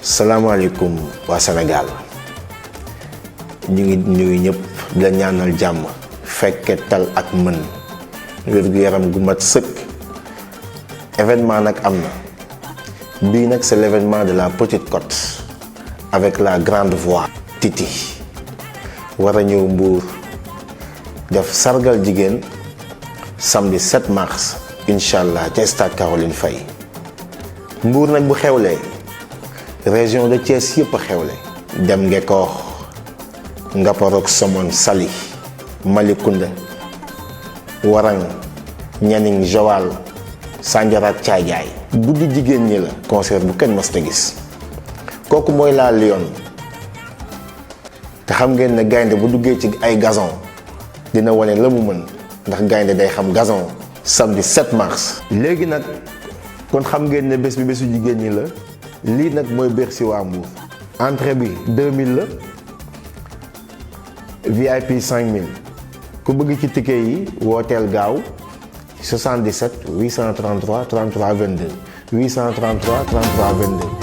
salaamaaleykum waa Sénégal ñu ngi nuyu ñëpp di la ñaanal jàmm fekke tal ak mën wér-gu-yaram gu mat sëkk. Événement nag am na bii nag c'est l'événement de la Petite Côte avec la grande voix Titi war a ñëw Mbour def sargal jigéen samedi 7 mars incha allah ca stade Caroline Faye. Mbour nag bu xewlee région de Thiès yëpp a xewle. dem Ngekoox Ngaparok Somone Saly Malicounda Warang Nianing Joal Sandiara ak Thiadiaye guddi jigéen ñi la concert bu kenn mës ta gis kooku mooy la Lion te xam ngeen ne gaynde bu duggee ci ay gazon dina wane la mu mën ndax gaynde day xam gazon. samedi 7 mars. léegi nag kon xam ngeen ne bés bi bésu jigéen ñi la lii nag mooy Bercy waa Mbour. entrée bi 2000 la VIP 5000 ku bëgg ci ticket yi wooteel gaaw 77 833 33 22 833 33 22.